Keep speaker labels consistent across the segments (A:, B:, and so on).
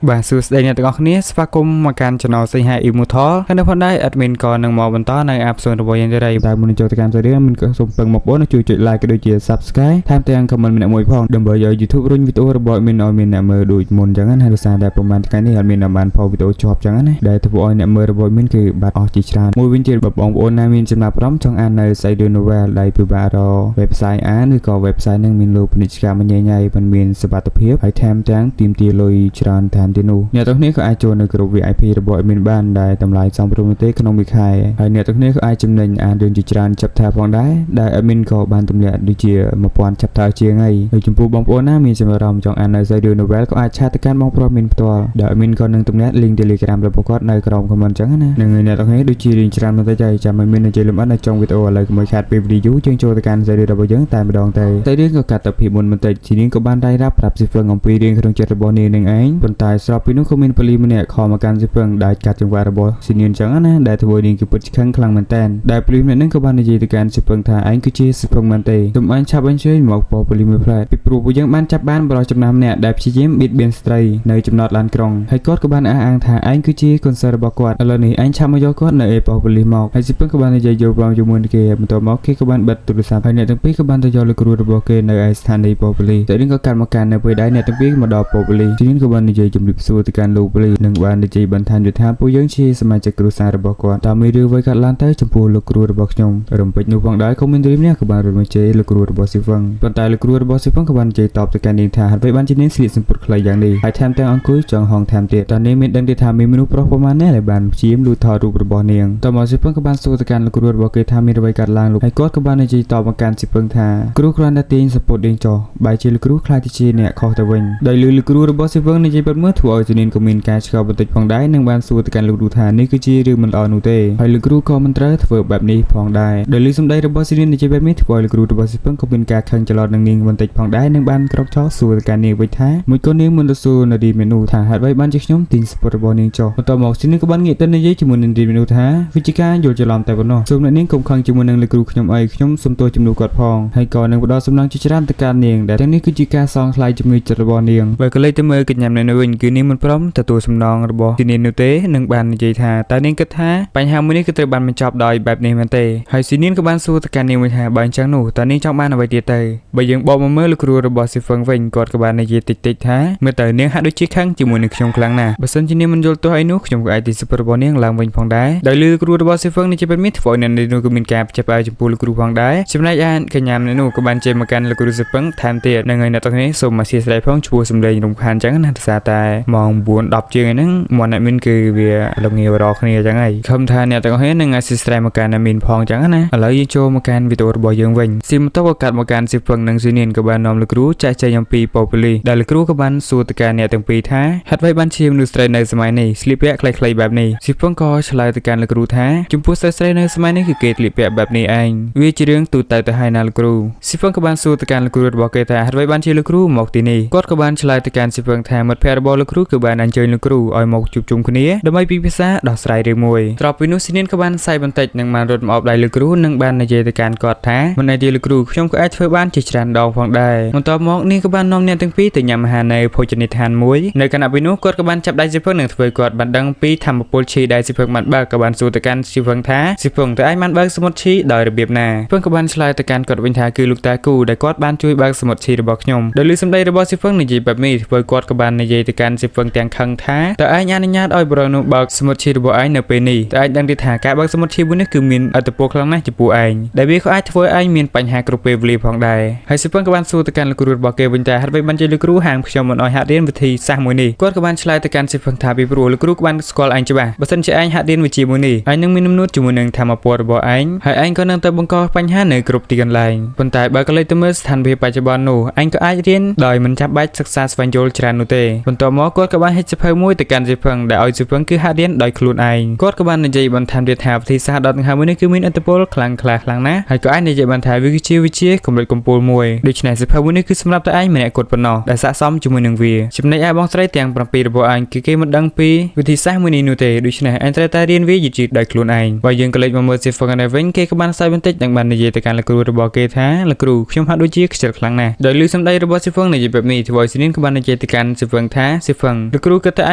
A: បាទសួស្តីអ្នកទាំងអស់គ្នាស្វាគមន៍មកកាន់ Channel សីហា Immortal ហើយនៅផងដែរ admin ក៏នឹងមកបន្តនៅ episode របស់យើងទៀតហើយតែមុននឹងចូលទៅកាន់សារីមិនក៏សូមពឹងមកបងជួយចុច like ក៏ដូចជា Subscribe ថែមទាំង comment ម្នាក់មួយផងដើម្បីឲ្យ YouTube រុញវីដេអូរបស់ admin ឲ្យមានអ្នកមើលដូចមុនចឹងណាហើយដោយសារតែប្រហែលថ្ងៃនេះ admin បានបានផុសវីដេអូជាប់ចឹងណាដែលធ្វើឲ្យអ្នកមើលរបស់ admin គឺបាត់អស់ជាច្រើនមួយវិញទៀតបើបងប្អូនណាមានចំណាប់អារម្មណ៍ចង់អាននៅ Side Novel ដែលពិបាករក website អានឬក៏ website នឹងមានលោពាណិជ្ជកម្មញ៉ៃញ៉ៃមិនមានសុវត្ថិភាពហើយថែមទាំងទាមទារលុយច្រើនថែមទៀតនោះអ្នកទាំងគ្នាក៏អាចចូលនៅក្រុម VIP របស់ admin បានដែលតម្លៃសមរម្យទេក្នុងមួយខែហើយអ្នកទាំងគ្នាក៏អាចចំណេញអានរឿងជាច្រើន chapter ផងដែរដែល admin ក៏បានទម្លាក់ដូចជា1000 chapter ជាងហើយហើយចំពោះបងប្អូនណាមានចំណាប់អារម្មណ៍ចង់អាននៅ Side Novel ក៏អាច chat ទៅកាន់បងប្រុសមានផ្ទាល់ដែល admin ក៏នឹងទម្លាក់ link Telegram របស់គាត់នៅក្រោម comment ចឹងណានឹងហើយអ្នកទាំងគ្នាដូចជារៀងច្រើនបន្តិចហើយចាំឲ្យមាននិយាយលម្អិតនៅចុងវីដេអូឥឡូវកុំឲ្យខាតពេលវីដេអូយើងចូលទៅកាន់ series របស់យើងតែម្ដងទៅតែរឿងក៏កាត់ទៅភាពមុនបន្តិចជានាងក៏បានដៃរាប់ប្រាប់ស៊ីហ្វឹងអំពីរឿងក្នុងចិត្តរបស់នាងនឹងឯងប៉ុន្តែស្របពេលនោះក៏មានប៉ូលីសម្នាក់ខលមកកាន់ស៊ីហ្វឹងដែលកាត់ចង្វាក់របស់ស៊ីនាងចឹងណាដែលធ្វើឲ្យនាងគឺពិតខឹងខ្លាំងមែនតើដែលប៉ូលីសម្នាក់នឹងក៏បាននិយាយទៅកាន់ស៊ីហ្វឹងថាឯងគឺជាស៊ីហ្វឹងមែនទេសូមអញឆាប់អញ្ជើញមកប៉ុប៉ូលីសមួយផ្លែពីព្រោះពួកយើងបានចាប់បានបរិសុទ្ធចំណាស់ម្នាក់ដែលព្យាយាមបៀតបៀនស្ត្រីនៅចំណតឡានក្រុងហើយគាត់ក៏បានអះអាងថាឯងគឺជាកូនសិស្សរបស់គាត់ឥឡូវនេះឯងឆាប់មកយកគាត់នៅឯប៉ុស្តិ៍ប៉ូលីសមកហើយស៊ីហ្វឹងក៏បាននិយាយយល់ព្រមជាមួយនឹងគេបន្ទាប់មកគេក៏បានបិទទូរស័ព្ទហើយអ្នកទាំងពីរក៏បានទៅយកលោកគ្រូរបស់គេនៅឯស្ថានីយ៍ប៉ុស្តិ៍ប៉ូលីសតែនេះក៏កាត់មកកាន់នៅពេលដែរអ្នកទាំងពីរមកដល់ប៉ុស្តិ៍ប៉ូលីសទីនេះក៏បាននិយាយជម្រាបសួរទៅកាន់លោកប៉ូលីសនិងបាននិយាយបន្ថែមទៀតថាពួកយើងជាសមាជិកគ្រួសាររបស់គាត់តើមានរឿងអ្វីកើតឡើងទៅចំពោះលោកគ្រូរបស់ខ្ញុំរំពេចនោះផងដែរក៏មានរឿងនេះក៏បានរត់មកជេរលោកគ្រូរបស់ស៊ីហ្វឹងប៉ុន្តែលោកគ្រូរបស់ស៊ីហ្វឹងក៏បាននិយាយតបទៅកាន់នាងថាហេតុអ្វីបានជានាងស្លៀកសំពត់ខ្លីយ៉ាងនេះហើយថែមទាំងអង្គុយចងហងថែមទៀតតើនាងមានដឹងទេថាមានមនុស្សប្រុសប្រមាណនេះដែលបានព្យាយាមលួចថតរូបរបស់នាងតមកស៊ីហ្វឹងក៏បានសួរទៅកាន់លោកគ្រូរបស់គេថាមានអ្វីកើតឡើងលោកហើយគាត់ក៏បាននិយាយតបមកកាន់ស៊ីហ្វឹងថាគ្រូគ្រាន់តែទាញសំពត់នាងចុះបែរជាលោកគ្រូខ្លាចទៅជាអ្នកខុសទៅវិញដោយលឺលោកគ្រូរបស់ស៊ីហ្វឹងនិយាយពិតមើលធ្វើឲ្យជំនាញក៏មានការឆ្ងល់បន្តិចផងដែរនិងបានសួរទៅកាន់លោកគ្រូថានេះគឺជារឿងមិនល្អនោះទេហើយលោកគ្រូក៏មិនត្រូវធ្វើបែបនេះផងដែរដោយលឺសម្ដីរបស់ស៊ីនាននិយាយបែបនេះធ្វើឲ្យលោកគ្រូរបស់ស៊ីហ្វឹងក៏មានការខឹងច្រឡំនឹងនាងបន្តិចផងដែរនិងបានក្រោកឈរសួរទៅកាន់នាងវិញថាមួយកូននាងមិនទៅសួរនារីមេនោះថាហេតុអ្វីបានជាខ្ញុំទាញសំពត់របស់នាងចុះបន្ទាប់មកស៊ីនាងក៏បានងាកទៅនិយាយជាមួយនឹងនារីមេនោះថាវិជាការយល់ច្រឡំតែប៉ុណ្ណោះសូមអ្នកនាងកុំខឹងជាមួយនឹងលោកគ្រូខ្ញុំអីខ្ញុំសូមទោសជំនួសគាត់ផងហើយក៏នឹងផ្ដល់សំណងជាច្រើនទៅកាន់នាងដែលទាំងនេះគឺជាការសងថ្លៃជំងឺចិត្តរបស់នាងបើក៏លេចទៅមើលកញ្ញាំនៅវិញគឺនាងមិនព្រមទទួលសំណងរបស់ស៊ីនាងនោះទេនិងបាននិយាយថាតើនាងគិតថាបញ្ហាមួយនេះគឺត្រូវបានបញ្ចប់ដោយបែបនេះមែនទេហើយស៊ីនាងក៏បានសួរទៅកាន់នាងវិញថាបើអញ្ចឹងនោះតើនាងចង់បានអ្វីទៀតទៅបើយើងបកមកមើលលោកគ្រូរបស់ស៊ីហ្វឹងវិញគាត់ក៏បាននិយាយតិចតិចថាមើលទៅនាងហាក់ដូចជាខឹងជាមួយនឹងខ្ញុំខ្លាំងណាស់បើសិនជានាងមិនយល់ទោសអីនោះខ្ញុំក៏អាចទីសុបរបស់នាងឡើងវិញផងដែរដោយលឺគ្រូរបស់ស៊ីហ្វឹងនិយាយបែបនេះធ្វើឲ្យអ្នកនេះក៏មានការផ្ជិះផ្អើលចំពោះលោកគ្រូផងដែរចំណែកឯកញ្ញាម្នាក់នោះក៏បានជេរមកកាន់លោកគ្រូស៊ីហ្វឹងថែមទៀតនឹងហើយអ្នកទាំងនេះសូមអធិស្ឋានផងជួសំឡេងរំខានអញ្ចឹងណាដោយសារតែម៉ោង9 10ជាងហ្នឹងមាត់អ្នកមីនគឺវាលងាវរកគ្នាអញ្ចឹងហើយខំថាអ្នកទាំងអស់គ្នានឹងអធិស្ឋានមកកាន់អ្នកមីនផងអញ្ចឹងណាឥឡូវយើងចូលមកកាន់វីដេអូរបស់យើងវិញស៊ីម៉ូតូក៏កាត់មកកាន់ស៊ីហ្វឹងនិងស៊ីនីនក៏បាននាំលោកគ្រូចែកចែងអំពីប៉ូលីសដែលលោកគ្រូក៏បានសួរទៅកាន់អ្នកទាំងពីរថាហេតុអ្វីបានជាមនុស្សស្រីនៅសម័យនេះស្លៀកពាក់ខ្លីៗបែបនេះស៊ីហ្វឹងក៏ឆ្លើយទៅកាន់លោកគ្រូថាចំពោះស្រីស្រីនៅសម័យនេះគឺគេស្លៀកពាក់បែបនេះឯងវាជារឿងទូទៅទៅហើយណាលោកគ្រូស៊ីហ្វឹងក៏បានសួរទៅកាន់លោកគ្រូរបស់គេថាហេតុអ្វីបានជាលោកគ្រូមកទីនេះគាត់ក៏បានឆ្លើយទៅកាន់ស៊ីហ្វឹងថាមិត្តភ័ក្តិរបស់លោកគ្រូគឺបានអញ្ជើញលោកគ្រូឲ្យមកជួបជុំគ្នាដើម្បីពិភាក្សាដោះស្រាយរឿងមួយត្របពីនោះស៊ីនីនក៏បានសៃបន្តិចនិងបានរត់មកអបដៃលោកគ្រូនិងបាននិយាយទៅកាន់គាត់ថាមិនអីទេលោកគ្រូខ្ញុំក៏អាចធ្វើបានជាច្រើនដងផងដែរបន្ទាប់មកនាងក៏បាននាំអ្នកទាំងពីរទៅញ៉ាំអាហារនៅភោជនីយដ្ឋានមួយនៅខណៈពេលនោះគាត់ក៏បានចាប់ដៃស៊ីហ្វឹងនិងធ្វើគាត់បានដឹងពីធម្មពលឈីដែលស៊ីហ្វឹងបានបើកក៏បានសួរទៅកាន់ស៊ីហ្វឹងថាស៊ីហ្វឹងតើឯងបានបើកសមុទ្រឈីដោយរបៀបណាហ្វឹងក៏បានឆ្លើយទៅកាន់គាត់វិញថាគឺលោកតាគូដែលគាត់បានជួយបើកសមុទ្រឈីរបស់ខ្ញុំដោយលឺសម្ដីរបស់ស៊ីហ្វឹងនិយាយបែបនេះធ្វើគាត់ក៏បាននិយាយទៅកាន់ស៊ីហ្វឹងទាំងខឹងថាតើឯងអនុញ្ញាតឲ្យបរិនោះបើកសមុទ្រឈីរបស់ឯងនៅពេលនេះតើឯងដឹងទេថាការបើកសមុទ្រឈីមួយនេះគឺមានឥទ្ធិពលខ្លាំងណាស់ចំពោះឯងដែលវាក៏អាចធ្វើឲ្យឯងមានបញ្ហាគ្រប់ពេលវេលាផងដែរហើយស៊ីហ្វឹងក៏បានសួរទៅកាន់លោកគ្រូរបស់គេវិញថាហេតុអ្វីបានជាលោកគ្រូហាមខ្ញុំមិនឲ្យហាត់រៀនវិធីសាស្ត្រមួយនេះគាត់ក៏បានឆ្លើយទៅកាន់ស៊ីហ្វឹងថាពីព្រោះលោកគ្រូក៏បានស្គាល់ឯងច្បាស់បើសិនជាឯងហាត់រៀនវិជ្ជាមួយនេះឯងនឹងមានទំនួលជាមួយនឹងធម៌ពលរបស់ឯងហើយឯងក៏នឹងទៅបង្កបញ្ហានៅគ្រប់ទីកន្លែងប៉ុន្តែបើក៏លេចទៅមើលស្ថានភាពបច្ចុប្បន្ននោះឯងក៏អាចរៀនដោយមិនចាំបាច់សិក្សាស្វែងយល់ច្រើននោះទេបន្ទាប់មកគាត់ក៏បានហិចសៀវភៅមួយទៅកាន់ស៊ីហ្វឹងដែលឲ្យស៊ីហ្វឹងគឺហាត់រៀនដោយខ្លួនឯងគាត់ក៏បាននិយាយបន្ថែមទៀតថាវិធីសាស្ត្រដកដង្ហើមមួយនេះគឺមានឥទ្ធិពលខ្លាំងក្លាខ្លាំងណាស់ហើយក៏អាចនិយាយបានថាវាគឺជាវិជ្ជាកម្រិតកំពូលមួយដូច្នេះសៀវភៅមួយនេះគឺសម្រាប់តែឯងម្នាក់គត់ប៉ុណ្ណោះដែលស័ក្តិសមជាមួយនឹងវាចំណែកឯបងស្រីទាំង7របស់ឯងគឺគេមិនដឹងពីវិធីសាស្ត្រមួយនេះនោះទេដូច្នេះឯងត្រូវតែរៀនវាយឺតៗដោយខ្លួនឯងបើយើងក៏លេចមកមើលស៊ីហ្វឹងនេះវិញគេក៏បានសើចបន្តិចនិងបាននិយាយទៅកាន់លោកគ្រូរបស់គេថាលោកគ្រូខ្ញុំហាក់ដូចជាខ្ជិលខ្លាំងណាស់ដោយឮសម្ដីរបស់ស៊ីហ្វឹងនិយាយបែបនេះធ្វើឲ្យស៊ីនីនក៏បាននិយាយទៅកាន់ស៊ីហ្វឹងថាស៊ី ស៊ីហ្វឹងលោកគ្រូគិតថា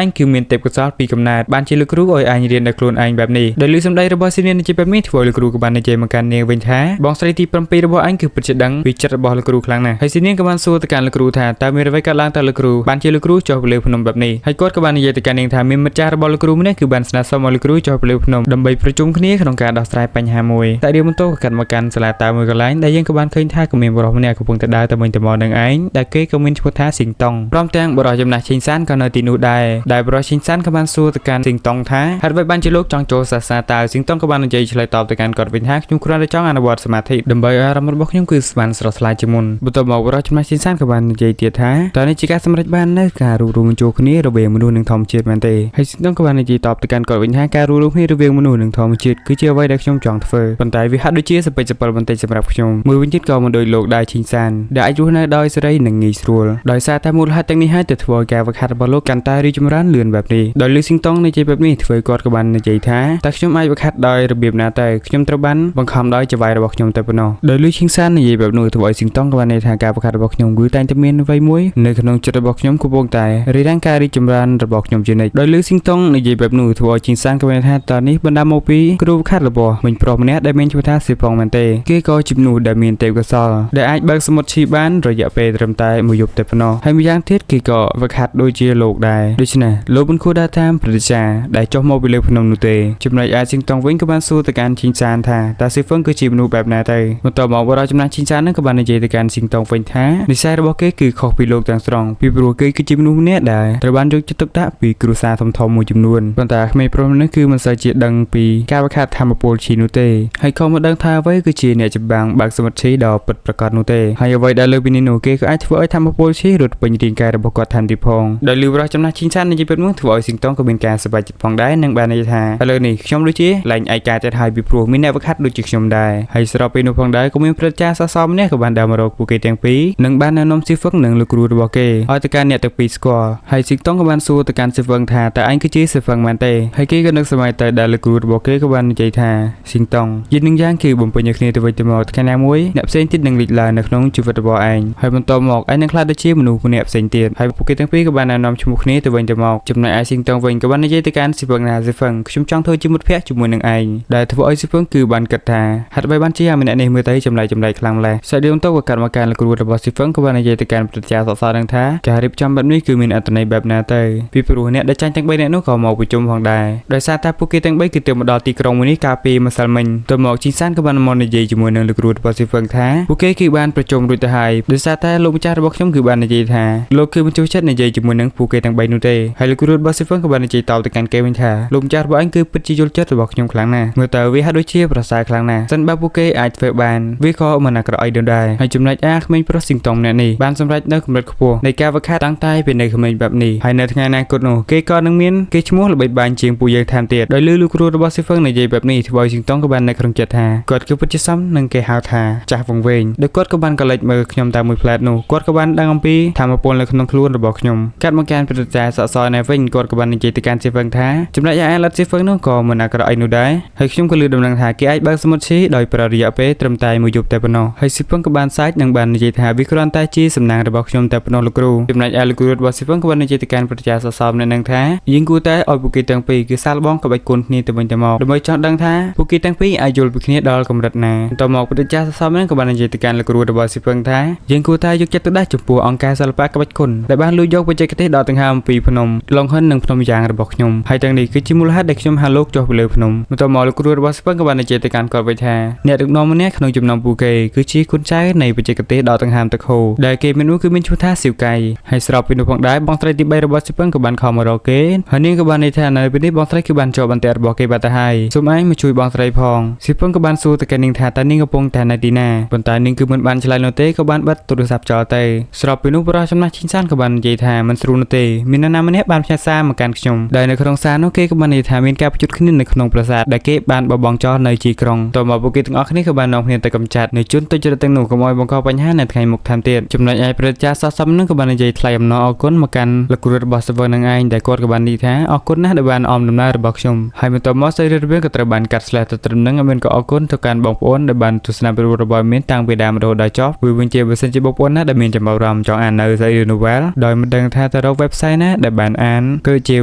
A: ឯងគឺមានទេពកោសល្យពីកំណើតបានជាលោកគ្រូឲ្យឯងរៀនដោយខ្លួនឯងបែបនេះដោយឮសម្ដីរបស់ស៊ីនៀននិយាយបែបនេះធ្វើឲ្យលោកគ្រូក៏បាននិយាយមកកាន់នាងវិញថាបងស្រីទី7របស់ឯងគឺពិតជាដឹងពីចិត្តរបស់លោកគ្រូខ្លាំងណាស់ហើយស៊ីនៀនក៏បានសួរទៅកាន់លោកគ្រូថាតើមានអ្វីកើតឡើងតើលោកគ្រូបានជាលោកគ្រូចុះទៅលើភ្នំបែបនេះហើយគាត់ក៏បាននិយាយទៅកាន់នាងថាមានមិត្តចាស់របស់លោកគ្រូម្នាក់គឺបានស្នើសុំឲ្យលោកគ្រូចុះទៅលើភ្នំដើម្បីប្រជុំគ្នាក្នុងការដោះស្រាយបញ្ហាមួយតែរឿងបន្តក៏កាត់មកកាន់សាលាតើមួយកន្លែងដែលយើងក៏បានឃើញថាក៏មានបុរសម្នាក់កំពុងតែដើរទៅវិញទៅមកនឹងឯងដែលគេក៏មានឈ្មោះថាស៊ីងតុងព្រមទាំងបុរសចំណាស់ឈីងសានក៏នៅទីនោះដែរដែលបុរសឈីងសានក៏បានសួរទៅកាន់ស៊ីងតុងថាហេតុអ្វីបានជាលោកចង់ចូលសាសនាតើស៊ីងតុងក៏បាននិយាយឆ្លើយតបទៅកាន់គាត់វិញថាខ្ញុំគ្រាន់តែចង់អនុវត្តសមាធិដើម្បីឲ្យអារម្មណ៍របស់ខ្ញុំគឺស្មានស្រស់ស្លាយជាមុនបន្ទាប់មកបុរសចំណាស់ឈីងសានក៏បាននិយាយទៀតថាតើនេះជាការសម្រេចបាននៅការរួមរួមបញ្ចូលគ្នារវាងមនុស្សនិងធម្មជាតិមែនទេហើយស៊ីងតុងក៏បាននិយាយតបទៅកាន់គាត់វិញថាការរួមរួមគ្នារវាងមនុស្សនិងធម្មជាតិគឺជាអ្វីដែលខ្ញុំចង់ធ្វើប៉ុន្តែវាហាក់ដូចជាសពេចសពិលបន្តិចសម្រាប់ខ្ញុំមួយវិញទៀតក៏មិនដូចលោកដែរឈីងសានដែលអាចរស់នៅដោយសេរីនិងងាយស្រួលដោយសារតែមូលហេតុទាំងនេះហើយទៅធ្វើឲ្យការវឹកហាត់របស់លោកកាន់តែរីកចម្រើនលឿនបែបនេះដោយលឺស៊ីងតុងនិយាយបែបនេះធ្វើឲ្យគាត់ក៏បាននិយាយថាតើខ្ញុំអាចវឹកហាត់ដោយរបៀបណាទៅខ្ញុំត្រូវបានបង្ខំដោយចៅហ្វាយរបស់ខ្ញុំតែប៉ុណ្ណោះដោយលឺឈីងសាននិយាយបែបនោះធ្វើឲ្យស៊ីងតុងក៏បាននិយាយថាការវឹកហាត់របស់ខ្ញុំគឺតែងតែមានអ្វីមួយនៅក្នុងចិត្តរបស់ខ្ញុំកំពុងតែរារាំងការរីកចម្រើនរបស់ខ្ញុំជានិច្ចដោយលឺស៊ីងតុងនិយាយបែបនោះធ្វើឲ្យឈីងសានក៏បានថាតើនេះបណ្ដាមកពីគ្រូវឹកហាត់របស់មិញប្រុសម្នាក់ដែលមានឈ្មោះថាស៊ីផងមែនទេគេក៏ជំនួសដែលមានទេពកោសល្យដែលអាចបើកសមុទ្រឈីបានរយៈពេលត្រឹមតែមួយយប់តែប៉ុណ្ណោះហើយម្យ៉ាងទៀតគេក៏វឹកហាត់ដូចជាលោកដែរដូច្នេះលោកមិនគួរដើរតាមព្រឹទ្ធាចារ្យដែលចុះមកពីលើភ្នំនោះទេចំណែកឯស៊ីងតុងវិញក៏បានសួរទៅកាន់ឈីងសានថាតើស៊ីហ្វឹងគឺជាមនុស្សបែបណាទៅបន្ទាប់មកបរិចំណាស់ឈីងសាននឹងក៏បាននិយាយទៅកាន់ស៊ីងតុងវិញថានិស័យរបស់គេគឺខុសពីលោកទាំងស្រុងពីព្រោះគេគឺជាមនុស្សម្នាក់ដែលត្រូវបានយកចិត្តទុកដាក់ពីគ្រួសារធំៗមួយចំនួនប៉ុន្តែក្មេងប្រុសនេះគឺមិនសូវជាដឹងពីការវឹកហាត់ធម្មពលឈីនោះទេហើយក៏មិនដឹងថាអ្វីគឺជាអ្នកចម្បាំងបើកសមុទ្រឈីដ៏ពិតប្រាកដនោះទេហើយអ្វីដែលលើពីនេះនោះគេក៏អាចធ្វើឲ្យធម្មពលឈីរត់ពេញរាងកាយរបស់គាត់ថែមទៀតផងដោយលឺបរិចំណាស់ឈីងសាននិយាយពិតមកធ្វើឲ្យស៊ីងតុងក៏មានការសប្បាយចិត្តផងដែរនិងបាននិយាយថាឥឡូវនេះខ្ញុំដូចជាលែងឯកាទៀតហើយពីព្រោះមានអ្នកវឹកហាត់ដូចជាខ្ញុំដែរហើយស្របពេលនោះផងដែរក៏មានព្រឹទ្ធាចារ្យសសម្នាក់ក៏បានដើរមករកពួកគេទាំងពីរនិងបានណែនាំស៊ីហ្វឹងនិងលោកគ្រូរបស់គេឲ្យទៅកាន់អ្នកទាំងពីរស្គាល់ហើយស៊ីងតុងក៏បានសួរទៅកាន់ស៊ីហ្វឹងថាតើឯងគឺជាស៊ីហ្វឹងមែនទេហើយគេក៏នឹកសម័យទៅដែលលោកគ្រូរបស់គេក៏បាននិយាយថាស៊ីងតុងយិននឹងយ៉ាងគឺបំពេញឲ្យគ្នាទៅវិញទៅមកថ្ងៃណាមួយអ្នកផ្សេងទៀតនឹងលេចឡើងនៅក្នុងជីវិតរបស់ឯងហើយបន្តមកឯងនឹងក្លាយទៅជាមនុស្សម្នាក់ផ្សេងទៀតហើយពួកគេទាំងពីរក៏បានណែនាំឈ្មោះគ្នាទៅវិញទៅមកចំណែកឯស៊ីងតុងវិញក៏បាននិយាយទៅកាន់ស៊ីហ្វឹងថាស៊ីហ្វឹងខ្ញុំចង់ធ្វើជាមិត្តភក្តិជាមួយនឹងឯងដែលធ្វើឲ្យស៊ីហ្វឹងគឺបានគិតថាហេតុអ្វីបានជាអាម្នាក់នេះមើលទៅចម្លែកចម្លែកខ្លាំងម្ល៉េះសាច់រឿងទៅក៏កាត់មកកាន់លោកគ្រូរបស់ស៊ីហ្វឹងក៏បាននិយាយទៅកាន់ព្រឹទ្ធាចារ្យសសរនឹងថាការរៀបចំបែបនេះគឺមានអត្ថន័យបែបណាទៅពីព្រោះអ្នកដែលចាញ់ទាំង3នាក់នោះក៏មកប្រជុំផងដែរដោយសារតែពួកគេទាំង3គឺទើបមកដល់ទីក្រុងមួយនេះកាលពីម្សិលមិញទៅមកជីងសានក៏បានមកនិយាយជាមួយនឹងលោកគ្រូរបស់ស៊ីហ្វឹងថាពួកគេគឺបានប្រជុំរួចទៅហើយដោយសារតែលោកម្ចាស់របស់ខ្ញុំគឺបាននិយាយថាលោកគឺមិនចូលចិត្តនិយាយជាមួយនឹងពួកគេទាំង3នោះទេហើយលោកគ្រូរបស់ស៊ីហ្វឹងក៏បាននិយាយតបទៅកាន់គេវិញថាលោកម្ចាស់របស់អញគឺពិតជាយល់ចិត្តរបស់ខ្ញុំខ្លាំងណាស់មើលទៅវាហាក់ដូចជាប្រសើរខ្លាំងណាស់សិនបើពួកគេអាចធ្វើបានវាក៏មិនអាក្រក់អីដែរហើយចំណែកអាក្មេងប្រុសស៊ីងតុងម្នាក់នេះបានសម្រេចនៅកម្រិតខ្ពស់នៃការវឹកហាត់តាំងតែពីនៅក្មេងបែបនេះហើយនៅថ្ងៃអនាគតនោះគេក៏នឹងមានគេឈ្មោះល្បីល្បាញជាងពួកយើងថែមទៀតដោយលឺលោកគ្រូរបស់ស៊ីហ្វឹងនិយាយបែបនេះធ្វើឲ្យស៊ីងតុងក៏បាននៅក្នុងចិត្តថាគាត់គឺពិតជាសមនឹងគេហៅថាចាស់វង្វេងដោយគាត់ក៏បានកលេចមើលខ្ញុំតែមួយផ្លែតនោះគាត់ក៏បានដឹងអំពីធម្មពលនៅក្នុងខ្លួនរបស់ខ្ញុំកាត់មកកាន់ព្រឹទ្ធាចារ្យស័ក្តិសមនៅវិញគាត់ក៏បាននិយាយទៅកាន់ស៊ីហ្វឹងថាចំណែកឯអាឡិតស៊ីហ្វឹងនោះក៏មិនអាក្រក់អីនោះដែរហើយខ្ញុំក៏លឺដំណឹងថាគេអាចបើកសមុទ្រឈីដោយប្រើរយៈពេលត្រឹមតែមួយយប់តែប៉ុណ្ណោះហើយស៊ីហ្វឹងក៏បានសាច់និងបាននិយាយថាវាគ្រាន់តែជាសំណាងរបស់ខ្ញុំតែប៉ុណ្ណោះលោកគ្រូចំណែកឯលោកគ្រូរបស់ស៊ីហ្វឹងក៏បាននិយាយទៅកាន់ព្រឹទ្ធាចារ្យស័ក្តិសមនៅនឹងថាយើងគួរតែឲ្យពួកគេទាំងពីរគឺសាកល្បងក្បាច់គុណគ្នាទៅវិញទៅមកដើម្បីចង់ដឹងថាពួកគេទាំងពីរអាចយល់ពីគ្នាដល់កម្រិតណាបន្ទាប់មកព្រឹទ្ធាចារ្យស័ក្តិសមនឹងក៏បាននិយាយទៅកាន់លោកគ្រូរបស់ស៊ីហ្វឹងថាយើងគួរតែយកចិត្តទុកដាក់ចំពោះអង្គការសិល្បៈក្បាច់គុណដែលបានលួចយកបច្ចេកទេសដល់ដង្ហើមពីភ្នំឡុងហិននិងភ្នំយ៉ាងរបស់ខ្ញុំហើយទាំងនេះគឺជាមូលហេតុដែលខ្ញុំហៅលោកចុះពីលើភ្នំបន្ទាប់មកលោកគ្រូរបស់ស៊ីហ្វឹងក៏បាននិយាយទៅកាន់គាត់វិញថាអ្នកដឹកនាំម្នាក់ក្នុងចំណោមពួកគេគឺជាគុណចៅនៃបច្ចេកទេសដល់ដង្ហើមទឹកហូរដែលគេមាននោះគឺមានឈ្មោះថាស៊ីវកៃហើយស្របពីនោះផងដែរបងស្រីទី3របស់ស៊ីហ្វឹងក៏បានខំមករកគេហើយនាងក៏បាននិយាយថានៅពេលនេះបងស្រីគឺបានជាប់បន្ទាក់របស់គេបាត់ទៅហើយសូមឯងមកជួយបងស្រីផងស៊ីហ្វឹងក៏បានសួរទៅកាន់នាងថាតើនាងកំពុងតែនៅទីណាប៉ុន្តែនាងគឺមិនបានឆ្លើយនោះទេក៏បានបិទទូរស័ព្ទចោលទៅស្របពីនោះបុរសចំណាស់ឈីងសានក៏បាននិយាយថាមិនស្រួលនោះទេមាននរណាម្នាក់បានផ្ញើសារមកកាន់ខ្ញុំដែលនៅក្នុងសារនោះគេក៏បាននិយាយថាមានការប្រយុទ្ធគ្នានៅក្នុងប្រាសាទដែលគេបានបបងចោលនៅជាក្រុងតមកពួកគេទាំងអស់គ្នាក៏បាននាំគ្នាទៅកម្ចាត់នៅជនទុច្ចរិតទាំងនោះកុំឲ្យបង្កបញ្ហានៅថ្ងៃមុខថែមទៀតចំណែកឯព្រឹទ្ធាចារ្យស័ក្តិសមនឹងក៏បាននិយាយថ្លែងអំណរអគុណមកកាន់លោកគ្រូរបស់សវនឹងឯងដែលគាត់ក៏បាននិយាយថាអរគុណណាស់ដែលបានអមដំណើររបស់ខ្ញុំហើយបន្ទាប់មកសាច់រឿងវាក៏ត្រូវបានកាត់ស្លេះទៅត្រឹមនឹងឲ្យមានក៏អរគុណទៅកាន់បងប្អូនដែលបានទស្សនាវីដេអូរបស់មានតាំងពីដើមរហូតដល់ចប់វាវិញជាបើសិនជាបងប្អូនណាដែលមានចំណាប់អារម្មណ៍ចង់អាននៅសាច់រឿង novel ដោយមិនដឹងថាតើ រក website ណាដែលបានអានគឺជា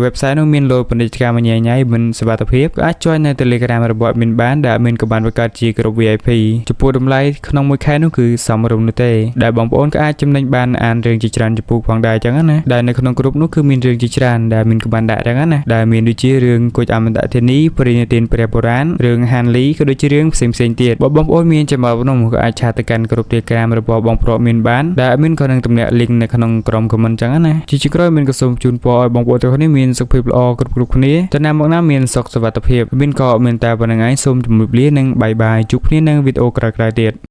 A: website នោះមានលោតពាណិជ្ជកម្មញ៉ៃញ៉ៃមិនសុវត្ថិភាពក៏អាច join នៅ Telegram របស់ admin បានដែល admin ក៏បានបង្កើតជាក្រុម VIP ចំពោះតម្លៃក្នុងមួយខែនោះគឺសមរម្យនោះទេដែលបងប្អូនក៏អាចចំណេញបានអានរឿងជាច្រើនចំពោះផងដែរចឹងណាដែលនៅក្នុងក្រុមនោះគឺមានរឿងជាច្រើនដែល admin ក៏បានដាក់ចឹងណាដែលមានដូចជារឿងគុជអមតធានីព្រិញទានព្រះបុរាណរឿងហានលីក៏ដូចជារឿងផ្សេងផ្សេងៗទៀតបើបងប្អូនមានចម្ងល់នោះក៏អាច chat ទៅកាន់ក្រុម Telegram របស់បងប្រុសមានបានដែល admin ក៏នឹងទម្លាក់ link នៅក្នុងក្រុម comment ចឹងណាជាជាក្រោយមានក៏សូមជូនពរឲ្យបងប្អូនទាំងគ្នាមានសុខភាពល្អគ្រប់គ្រប់គ្នាទៅណាមកណាមានសុខសុវត្ថិភាពមានក៏មានតែប៉ុណ្្នឹងឯងសូមជម្រាបលានិង bye bye ជួបគ្នានៅវីដេអូក្រោយៗទៀត។